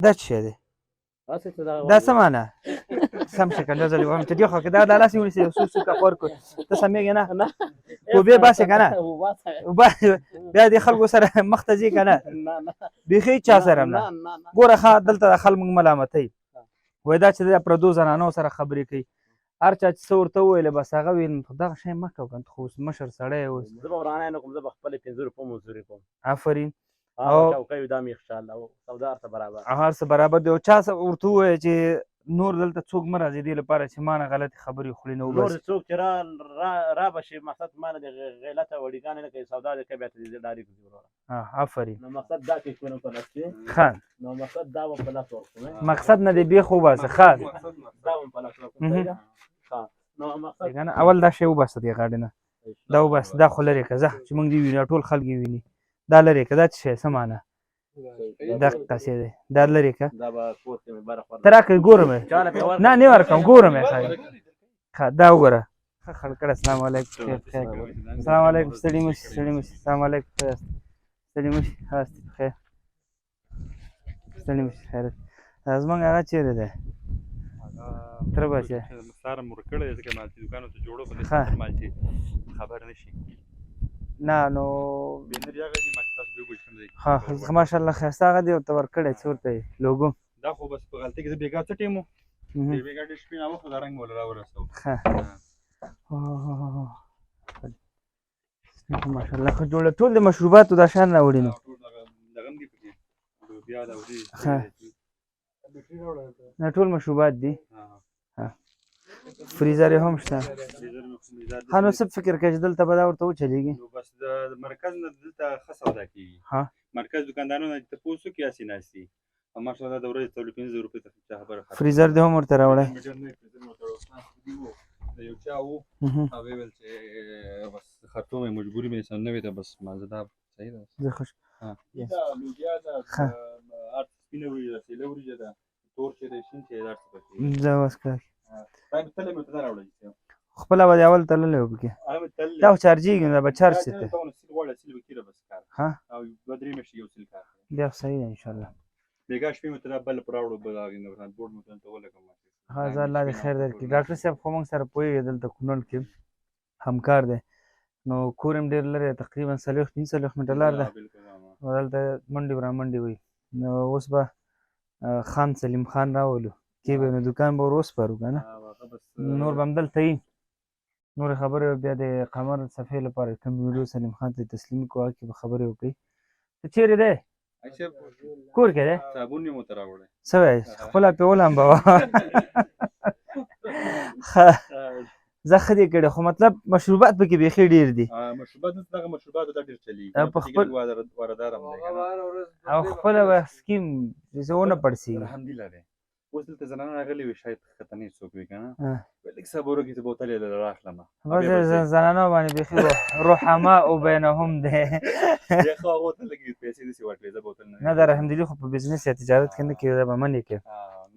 دا څه شی دی؟ دا څه معنا؟ سم شي کنه ځل وهم چې دی خو دا د لاس ونیسي یو څو څو کفر کو ته سمېږې نه؟ توبې باسې که نه؟ بیا دې خلکو سره مخ ته ځې که نه؟ بیخي چا سره هم نه. ګوره ښه، دلته د خلک موږ ملامتوي، وایي دا چې د پردو زنانو سره خبرې کوي. هر چا چې څه ورته وویل، بس هغه ویل دغه شی مه کوه کنه، خو اوس مشر سړی اوس. زه به ورانه نه کوم، زه به خپلې 5 روپو مزدوري کوم. آفرین. او چوکۍ دا مې ان او سودا هر څه برابر، هر څه برابر دی. او چا ورته ووایه چې نور دلته څوک مه راځي، دې لپاره چې ما نه غلطې خبرې خوري. نه نور څوک چې را را را به شي، مقصد ما نه د غلطه وړیګانې نه کوي، سودا دې کوي، بیا ته دې ډاري کوي وروره. آفرین. نو مقصد دا کې کونه په لاس کې. ښه، نو مقصد دا و په لاس ورکوم، مقصد نه دی بیخ وباسه. ښه، دا و په لاس ورکوم. ښه، نو مقصد کنه اول دا شی وباسه دې غاړې نه، دا وباسه، دا خو لرې که ځه چې موږ دې وینو، ټول خلک یې ویني. دا لرې که، دا څه شی، څه معنا دقسې دی؟ دا لرې که، دا به کور کې مې بره ته راکړې، ګورم یې. نه نه ورکوم، ګورم یې. ښه، دا وګوره، ښه خړ کړه. السلام علیکم. خیر خیر، السلام علیکم. ستړي مه شي، ستړي مه شي. السلام علیکم. خیر، ستړي مه شي. هاستې په خیر، ستړي مه شي. خیر، زمونږ هغه چېرې دی تره بچی؟ سهار مو ورکړی، ځکه ما چې دوکان ته جوړو په دې خاطر ما چې خبر نه شي. نه نو بینر هغه دی ما چې تاسو به وګورئ کوم ځای. ښه، ماشاءالله، ښایسته. هغه دی ورته ورکړی، څه ورته یې لوګو؟ دا خو بس په غلطۍ کې زه بېګا څه ټیم وو، بېګا ډېر شپې ناوخته دا رنګ ولا راورسو. ښه، ماشاءالله، ښه جوړه. ټول د مشروباتو دا شیان راوړي. نو ټول دغه هم دي پکې، لوبیا ده او دي. ښه، نه ټول مشروبات دي. فریزر یې هم شته. ښه، نو څه فکر کوې چې دلته به دا ورته وچلېږي؟ نو بس د مرکز نه دلته ښه سودا کېږي. ها، مرکز دکاندارانو نه تپوس وکړي، هسې ناست دي. ما شاء الله د ورځې 4-5 روپۍ ته چا خبره. فریزر دې هم ورته راوړی؟ د یو چا وو، هغه ویل چې بس خرڅوم یې، مجبوري مې سم نه وي، ته بس ما زه دا صحیح ده. زه خوش. دا لوبیا ده، هر څه، سپینه وریجه ده، سیله وریجه ده، تور چې دی، شین چې دی، هر څه پکې. زه اوس کړه دا مې تللی، مې ته نه راوړی. خپله به دې اول تللی و پکې. دا خو چارجېږي، نو دا به چارج څه ته. غواړي سیل وکړي بس کار. ها، او 2-3 میاشتې یو سیل کار. بیا خو صحیح ده انشاءالله. بېګا شپې مې ته دا بل راوړو، بل هغې نه بورډ مې ته ولګوم. ښه، زه الله دې خیر درکړي. ډاکټر صاحب خو موږ سره پوهېږي، دلته کونړ کې همکار دی، نو کور یې هم ډېر لرې دی، تقریبا 40 45 منټه لار ده، نو دلته منډې ورامنډې وي. نو اوس به خان سلیم خان راولو کې به نو دوکان به ور وسپارو که نه، نور به همدلته وي. نورې خبرې به بیا د قمر صفحې لپاره کوم ویډیو سلیم خان ته تسلیم کړو، هغه کې به خبرې وکړي. ته چېرې دی؟ کور کې دی؟ صابون یې مو ته راوړی. څه وایې؟ خپله پرې ولامبوه. ښه، زه ښه دې کړی، خو مطلب مشروبات پکې بیخي ډېر دي. مشروبات دغه مشروبات دا ډېر چلېږي په خپل واردار هم دی. او خپله به سکیم چې ونه پړسېږي. الحمدلله دی. اوس دلته زنانه راغلې وي، شاید ښکته څوک وي که نه، لږ صبر وکړي چې بوتل یې راخلم. بس زنانو باندې بیخي رحما او بینهم دی. بیا خو هغو ته لږې پیسې داسې ورکړې، زه بوتل نه. نه، د رحمدلي خو په بزنس یا تجارت کې نه کېږي، دا به منې کې.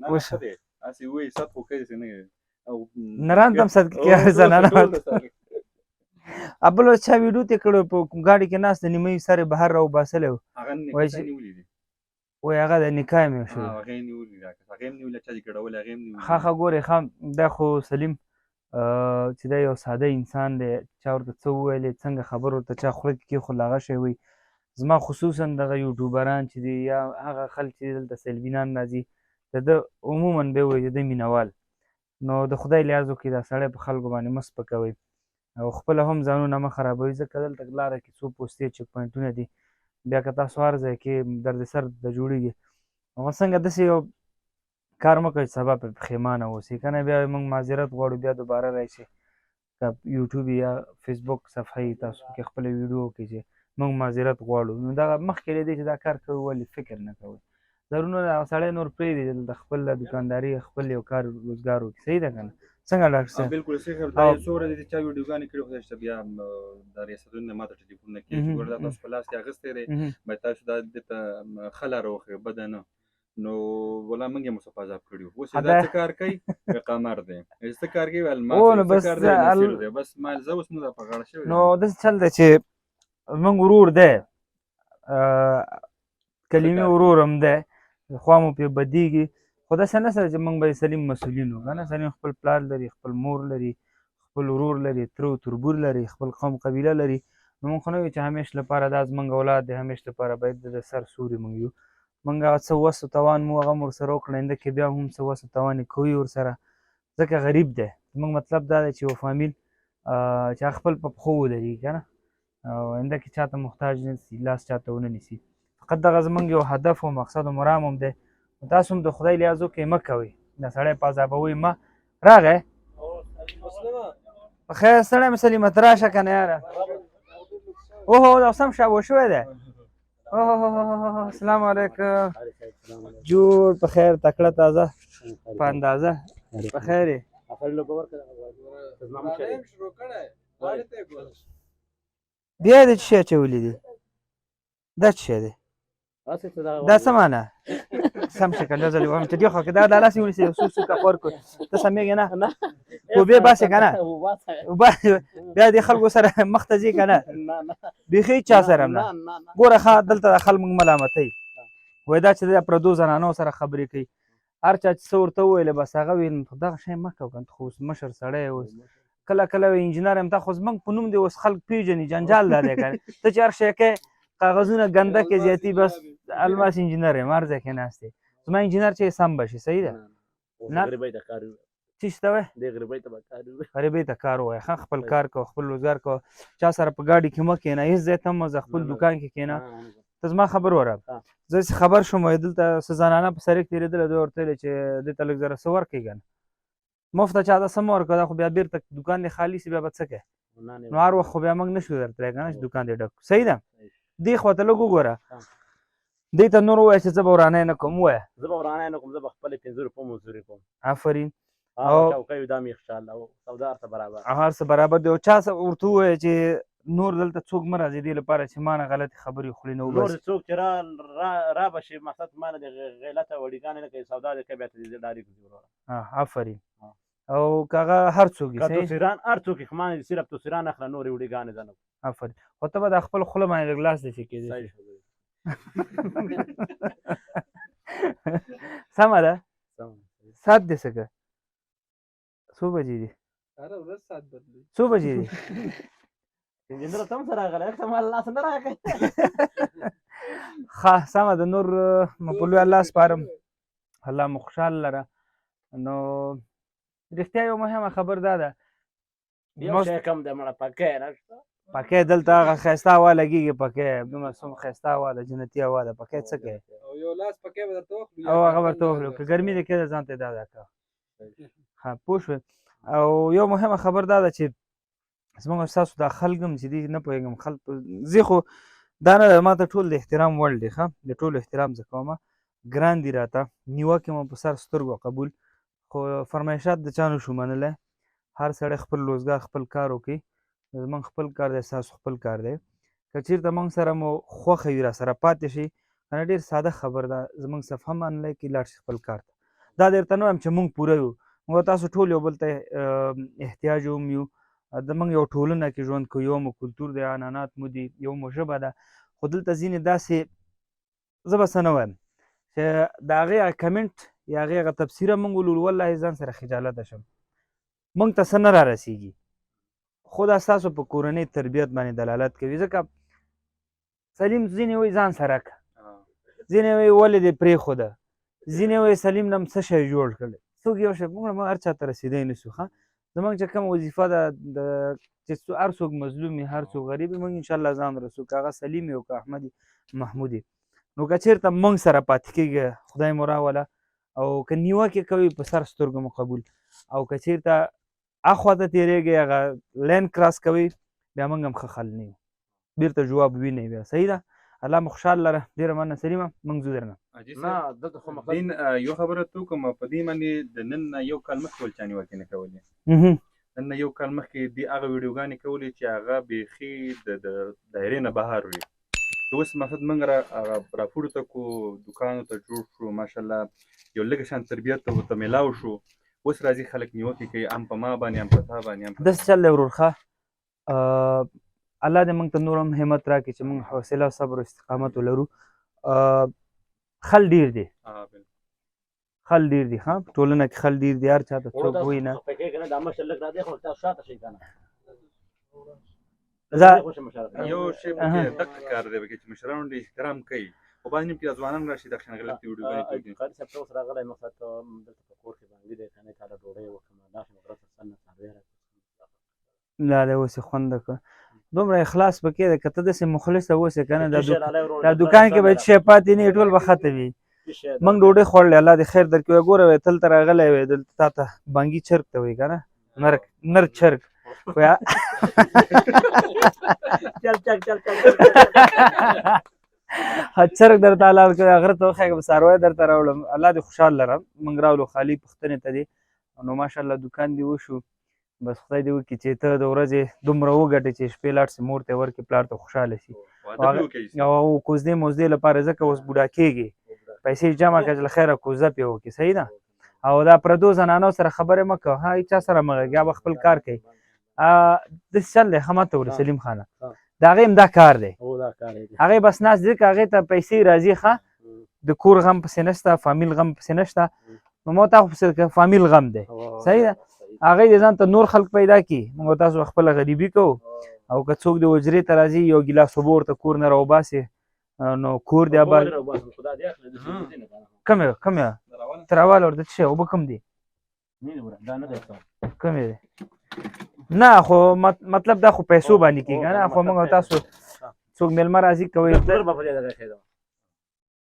نه نه، ښه دی، هسې وایي صد خو کوي داسې نه او نران ته هم صد کوي زنانه. ابل چا ویډیو ته کړو، په کوم ګاډي کې ناست، نیمه سر بهر راوباسلی و. هغه نکاح نیولې دي. وایي هغه د نکاح مې وشو. هغه یې نیولي دا کس، هغه یې نیولي، چا چې ګډولې هغه یې نیولي. ښه ښه، ګورې، ښه، دا خو سلیم چې دا یو ساده انسان دی، چا ورته څه وویلې، څنګه خبر ورته چا خوله کې کېښودله، هغه شی وایي. زما خصوصا دغه یوټیوبران چې دي یا هغه خلک چې دلته سیلبینان راځي، د ده عموما به وایي د ده مینهوال، نو د خدای لحاظ وکړي، دا سړی په خلکو باندې مه سپکوئ او خپله هم ځانونه مه خرابوئ، ځکه دلته لاره کې څو پوستې چک پوینټونه دي، بیا که تاسو هر ځای کې دردسر ته جوړېږي. هغه څنګه داسې یو کار مه کوئ چې سبا پرې پښېمانه اوسئ، که نه بیا موږ معذرت غواړو. بیا دوباره راشئ، که یوټیوب یا فیسبوک صفحه یې تاسو پکې خپله ویډیو وکړئ چې موږ معذرت غواړو. نو دغه مخکې له دې چې دا کار کوئ، ولې فکر نه کوئ؟ ضرور نه سړی نور پرېږدي دلته خپل دکانداري، خپل یو کار روزګار وکړي. صحیح ده که نه؟ څنګه ډاکټر صاحب؟ بالکل صحیح. دا یو څو ورځې چې چا ویډیوګانې کړې، خدای شته بیا د ریاستونو نه ماته ټلیفون نه کېږي چې ګوره دا تاسو په لاس کې اخیستی دی، باید تاسو دا دې ته ښه لاره وښیو، بده نه. نو ولا موږ یې مصطفی عذاب کړي اوس دا څه کار کوي؟ قمر دی څه کار کوي؟ الماس څه کار دی؟ نصیر دی. بس مال زه اوس نو په غاړه شوی. نو داسې چل دی چې موږ ورور دی، کلیمي ورور هم دی. خوا مو پرې بدېږي، خو داسې نه سره چې موږ به سلیم مسؤلین وو که نه. سلیم خپل پلار لري، خپل مور لري، خپل ورور لري، تره او تربور لري، خپل قوم قبیله لري. نو موږ خو نه وایو چې همیش لپاره دا زموږ اولاد دی، همیش لپاره باید د سر سوري موږ یو. موږ هغه څه وس او توان مو هغه هم ورسره وکړه، آینده کې بیا هم څه وس او توان یې کوي ورسره، ځکه غریب دی. زموږ مطلب دا دی چې یو فامیل چې هغه خپل په پښو ودرېږي که نه، او آینده کې چاته محتاج نه سي، لاس چاته ونه نیسي. فقط دغه زموږ یو هدف او مقصد او مرام هم دی. نو تاسو هم د خدای لحاظ وکړئ، مه کوئ، دا سړی په عذابوئ مه. راغی په خیر ستړی مې سلیمه، ته راشه که نه یاره. اوهو دا سم شابو شوی دی. اوهو السلام علیکم، جوړ په خیر، تکړه تازه په اندازه په خیر یې. بیا دې څه شی اچولي دي؟ دا څه شی دی؟ دا څه معنا؟ سم شکل دا ځل وایم چې دی خو که دا د لاس ونیسي یو څو څوکه خور کړو ته سمېږې نه، توبې باسې که نه؟ بیا دې خلکو سره مخ ته ځې که نه؟ بیخي چا سره هم نه. ګوره ښه دلته د خلک موږ ملامتوي، وایي دا چې د پردو زنانو سره خبرې کوي، هر چا چې څه ورته وویل بس هغه ویل دغه شی مه کوه که خو اوس مشر سړی اوس کله کله وایي انجینر یم، تا خو زموږ په نوم دی اوس خلک پېژني، جنجال دا دی که نه، ته چې هر شی کوې کاغذونه ګنده کې زیاتي، بس الماس انجینر یم، هر ځای کې ناست دی. زما انجینر چې سم به شي، صحیح ده نه؟ غریبۍ ته کار څه شته وایې؟ دې غریبۍ ته به کار وي. غریبۍ ته کار ووایه، ښه خپل کار کوه، خپل روزګار کوه، چا سره په ګاډي کې مه کښېنه، هېڅ ځای ته مه ځه، خپل دوکان کې کښېنه. ته زما خبر وره، زه چې خبر شوم وایي دلته څه زنانه په سړک تېرېدله، دوی ورته ویل چې دې ته لږ ذره څه ورکړئ که نه، مفته چا ته څه مه ورکوه، دا خو بیا بېرته دوکان دې خالي سي، بیا به څه کوې؟ نو هر وخت خو بیا موږ نه شو درتلی که نه چې دوکان دې ډک. صحیح ده، دې خوا ته لږ وګوره، دې ته نور ووایه چې زه به ورانی نه کوم. ووایه زه به ورانی نه کوم، زه به خپلې 5 روپو مزدوري کوم. آفرین. او چوکۍ دا مې یخچال او سودا هر څه برابر، هر څه برابر دی. او چا ورته ووایه چې نور دلته څوک مه راځي دې لپاره چې ما نه غلطې خبرې خولې نه وباسي. نور څوک چې را را را به شي مقصد ما نه د غلطه وړیګانې نه کوي، سودا دې کوي، بیا ته دې ډارېږي وروره. آفرین. او که هغه هر څوک که تصویران هر څوک یې، خو ما نه صرف تصویران اخله، نورې وړیګانې زه نه کوم. آفرین. خو ته به دا خپل خوله باندې لږ لاس داسې کېدی. سمه ده. ساعت دې څه که؟ څو بجې دي؟ هره ورځ ساعت بدلوي. څو بجې دي؟ انجینر ته هم څه راغلی، ته ما لاس نه راغی. ښه سمه ده، نور مو په لوی الله سپارم، الله مو خوشحال لره. نو رښتیا یو مهمه خبر دا ده، یو شی کم دی مړه، پکې نشته. پکې دلته هغه ښایسته هوا لګېږي، پکې دومره څومره ښایسته هوا ده، جنتي هوا ده، پکې څه کوې؟ او یو لاس پکې به درته واخلو، او هغه ورته واخلو، که ګرمي دې کېده ځان ته دا ده که ښه پوه شوې. او یو مهمه خبر دا ده چې زموږ ستاسو دا خلک هم چې دي نه پوهېږم خلک زه خو دا نه ده، ما ته ټول د احترام وړ دي، ښه د ټولو احترام زه کوم، ګران دي راته، نیوکې مو په سر سترګو قبول، خو فرمایشات د چا نه شو منلی. هر سړی خپل روزګار خپل کار وکړي، زموږ خپل کار دی، ستاسو خپل کار دی. که چېرته موږ سره مو خوښه وي را سره پاتې شي که نه، ډېر ساده خبر ده، زموږ صفحه هم انلای کړي، لاړ شي خپل کار ته. دا درته نه وایم چې موږ پوره یو، موږ تاسو ټول یو بل ته احتیاج هم یو، د موږ یو ټولنه کې ژوند کوو، یو مو کلتور دی، عنعنات مو دي، یو مو ژبه ده. خو دلته ځینې داسې زه به څه نه وایم چې د هغې هغه کمنټ یا هغې هغه تبصره موږ ولولو، والله ځان سره خجالته شم، موږ ته څه نه را رسېږي. خو دا ستاسو په کورنۍ تربیت باندې دلالت کوي، ځکه سلیم ځینې وایي ځان سره که، ځینې وایي ولې دې پرېښوده، ځینې وایي سلیم نم څه شی جوړ کړی، څوک یو شی، موږ هر چا ته رسېدی نه شو. ښه زموږ چې کومه وظیفه ده د چې هر څوک مظلوم وي، هر څوک غریب وي، موږ انشاءالله ځان رسو، که هغه سلیم وي او که احمد محمود وي. نو که چېرته موږ سره پاتې کېږي خدای مو راوله، او که نیوکې کوي په سر سترګو مو قبول، او که چېرته اخوا ته تېرېږي هغه لین کراس کوي، بیا موږ هم ښه خلک نه یو، بیرته جواب وینئ بیا. صحیح ده، الله مو خوشحال لره. ډېره مننه سلیمه، موږ ځو درنه. نه دلته خو مقصد دین یو خبره تو کوم په دې باندې د نن نه یو کال مخکې ول چا نیوکې نه کولې. نن نه یو کال مخکې دې هغه ویډیوګانې کولې چې هغه بیخي د دایرې نه بهر وي. چې اوس مقصد موږ را هغه راپورته کو، دوکانو ته جوړ شو، ماشاءالله یو لږ شان تربیت ورته میلاو شو. اوس راځي خلک نیوکې کوي، هم په ما باندې، هم په تا باندې، هم په داسې چل دی ورور. ښه الله دې موږ ته نور هم همت راکړي چې موږ حوصله، صبر او استقامت ولرو. خل ډیر دي. ها بالکل. خل ډیر دي، ښه، په ټولنه کې خل ډیر دي، هر چا ته څوک وایي نه. پکې کنه دا مشر لږ را دی، خو تاسو شاته شئ کنه. یو شی پکې دقه کار دی پکې چې مشرانو ډېر احترام کوي، خو بعضې نیم کې ځوانان راشي دا شان غلطې ویډیوګانې کوي. قاري صاحب ته اوس راغلی، مقصد دلته په کور کې باندې دی کنه، تاله ډوډۍ وکړم، لاس مې غره تر سر نه څاروی راکړه. دا دی اوس یې خوند وکړ، دومره اخلاص پکې دی، که ته داسې مخلصه اوسې که نه، دا دوکان کې به هېڅ شی پاتې نه وي، ټول به ختم وي. موږ ډوډۍ خوړلې، الله دې خیر درکړي. وایي ګوره، وایي تل ته راغلی وې، دلته تا ته بانګي چرګ ته وایي که نه، نر نر چرګ وایي. چل چل چل چل چرګ درته حلال کړی، غره ته وخېږم، څاروی درته راوړم. الله دې خوشحال لرم. موږ راولو خالي پوښتنې ته دي. نو ماشاءالله دوکان دې وشو، بس خدای دې وکړي چې ته د ورځې دومره وګټې چې شپې لاړ سي، مور ته یې ورکړې، پلار ته خوشحاله شي، او کوزدې موزدې لپاره، ځکه اوس بوډا کېږي، پیسې جمع کړه چې له خیره کوزده پرې وکړي. صحیح ده. او دا پردو زنانو سره خبرې مه کوه، ها، هېچا سره مه غږېږه، به خپل کار کوي. داسې چل دی. ښه، ما ته وګوره سلیم خانه، د هغې هم دا کار دی، هغې بس ناست دی، ځکه هغې ته پیسې راځي، ښه، د کور غم پسې نشته، فامیل غم پسې نشته. نو ما تا خو پسې فامیل غم دی. صحیح ده. هغې دې ځان ته نور خلک پیدا کړي، موږ تاسو خپله غریبي کوو. او که څوک د حجرې ته راځي، یو ګیلاس اوبه ورته کور نه راوباسي، نو کور دی آباد. کومې کومې ته راواله ورته، څه شی اوبه کوم دي؟ کومې دي؟ نه خو مطلب دا خو پیسو باندې کېږي نه، خو موږ تاسو څوک مېلمه راځي کوي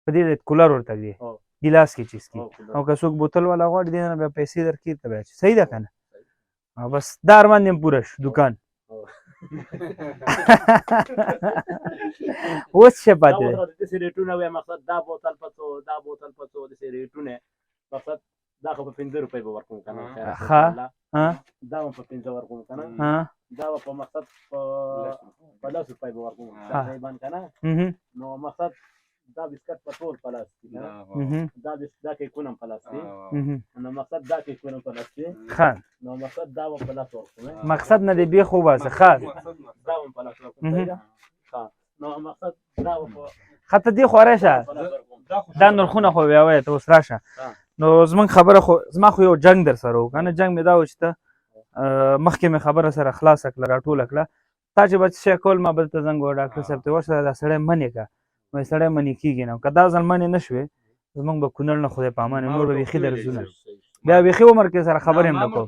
په دې کولر ورته دی ګیلاس کې چیز کی، او که څوک بوتل والا غواړي دې نه بیا پیسې درکړي ته بیا. صحیح ده که نه؟ او بس دا ارمان دې هم پوره شو. دوکان اوس څه پاتې دی؟ داسې ریټونه وایي، مقصد دا بوتل په څو، دا بوتل په څو، داسې ریټونه، مقصد دا خو په 5 روپۍ به ورکوم که نه، ښه، دا به په 5 ورکوم که نه، دا به په مقصد په 10 روپۍ به ورکوم تقریبا که نه. نو مقصد دا بسکټ په ټول په لاس دي، دا دا کیکونه هم په لاس دي، نو مقصد دا کیکونه هم په لاس دي. ښه، نو مقصد دا به په لاس ورکوم، مقصد نه دی بیخ وباسه. ښه، دا به په لاس ورکوم. ښه، نو مقصد دا به په ښه ته دې خو راشه، دا نرخونه خو بیا وایه، ته اوس راشه. نو زمونږ خبره خو، زما خو یو جنګ در سره و که نه، جنګ مې دا و چې ته مخکې مې خبره سره خلاصه کړه، راټوله کړه. تا چې به څه شی کول، ما به درته زنګ ووهه، ډاکټر صاحب ته ورشه، دا سړی منې که وایي سړی منې کېږي نه. که دا ځل منې نه شوې، زمونږ به کونړ نه خدای په امان، نور به بیخي درځونه، بیا بیخي عمر کې سره خبرې هم نه کوم.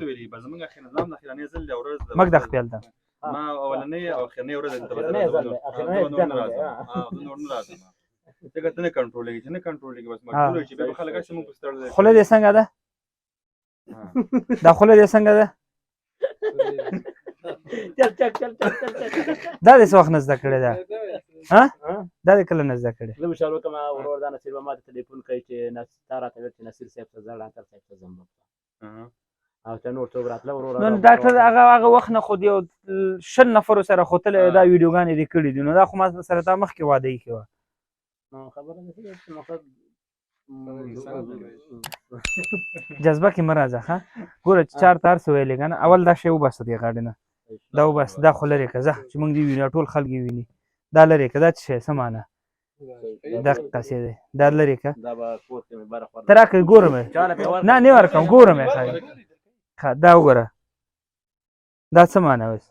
مږ د خپل ده ما اولنۍ او اخرنۍ ورځ دلته به نور نه راځم، ځکه ته نه کنټرولېږي، چې نه کنټرولېږي بس مجبور چې بیا به خلک هسې موږ پسې تړلی. خوله دې څنګه ده؟ دا خوله دې څنګه ده؟ چل چل چل چل چل. دا دې څه وخت نه زده کړې ده؟ ها، دا دې کله نه زده کړې؟ زه به شروع کوم ورور، دا نصیر به ما ته ټلیفون کوي چې تا راته ویل چې نصیر صاحب ته ځه، ډاکټر صاحب ته ځم، او ته نور څوک راتله ورور؟ نو ډاکټر هغه وخت نه خو یو 20 نفرو سره خوتلی، دا ویډیوګانې دې کړې دي، نو دا خو ما سره تا مخکې واده ایښې وه. نو خبره ده چې مقصد جذبه کې مه راځه. ښه، ګوره چې چارته هر څه ویلې که نه، اول دا شی وباسه دې غاړې نه، دا وباسه، دا خو لرې که، ځه چې موږ دې وینو، ټول خلک یې ویني. دا لرې که، دا څه شی، څه معنا دقسې دی؟ دا لرې که، ته راکړه ګورم یې. نه نه ورکوم، ګورم یې. ښه، دا وګوره، دا څه معنا اوس؟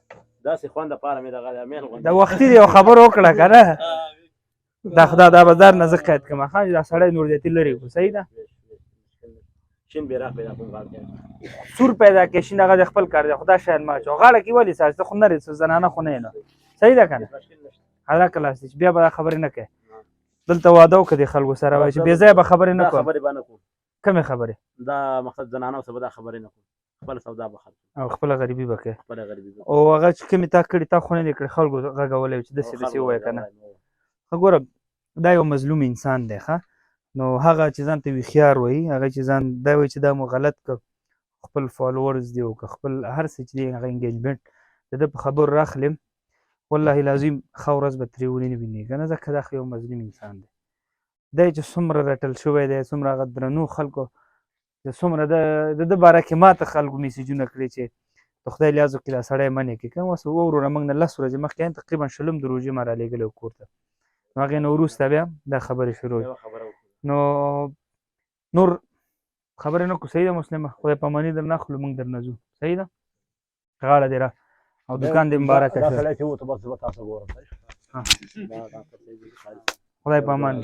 داسې خوند دپاره مې دغه میل غوندې دا وختي دی یو خبر وکړه که نه، دا خدا دا بازار نه زه قید کړم. ښه، دا سړی نور زیاتي لرې کړو. صحیح ده. شین بیرغ پیدا کوم غاړه کې، سور پیدا کې، شین هغه د خپل کار دی، خدا شیان ما چو غاړه کې ولې ساز، ته خو نه څه زنانه خو نه یې. نو صحیح ده که نه؟ هغه کلاس دی چې بیا به دا خبرې نه کوې. دلته واده وکړه د خلکو سره، وایي چې بې ځایه به خبرې نه کوم. خبرې به نه کوم. کومې خبرې؟ دا مقصد زنانو سره به دا خبرې نه کوم، خپله سودا به خرڅوم او خپله غریبي به کوې. خپله غریبي به او هغه چې کومې تا کړي، تا خو نه دي کړي، خلکو غږولی چې داسې داسې ووایه که نه. ښه ګوره، دا یو مظلوم انسان دی. ښه، نو هغه چې ځان ته هوښیار وایي، هغه چې ځان دا وایي چې دا مو غلط کړ، خپل فالوورز دی او که خپل هر څه چې دی هغه انګیجمنټ د ده په خبرو راخلم، والله العظیم ښه ورځ به ترې ونه ویني که نه، ځکه دا خو یو مظلوم انسان دی. دی چې څومره رټل شوی دی، څومره هغه درنو خلکو چې څومره د ده باره کې ما ته خلکو میسجونه کړي چې د خدای لیازو کې دا سړی منې کې که اوس وروره موږ نه 10 ورځې مخکې تقریبا شلم د روژې ما رالیږلی و کور ته، نو هغې نه وروسته بیا دا خبرې شروع. نو نور خبرې نه کو، صحیح ده مسلمه؟ خدای پاماني درنه اخلو، موږ درنه ځو، صحیح ده؟ غاړه دې را او دکان دې مبارک دا شه. سړی چې وته، بس زه به تاسو ګورم. خدای پامان.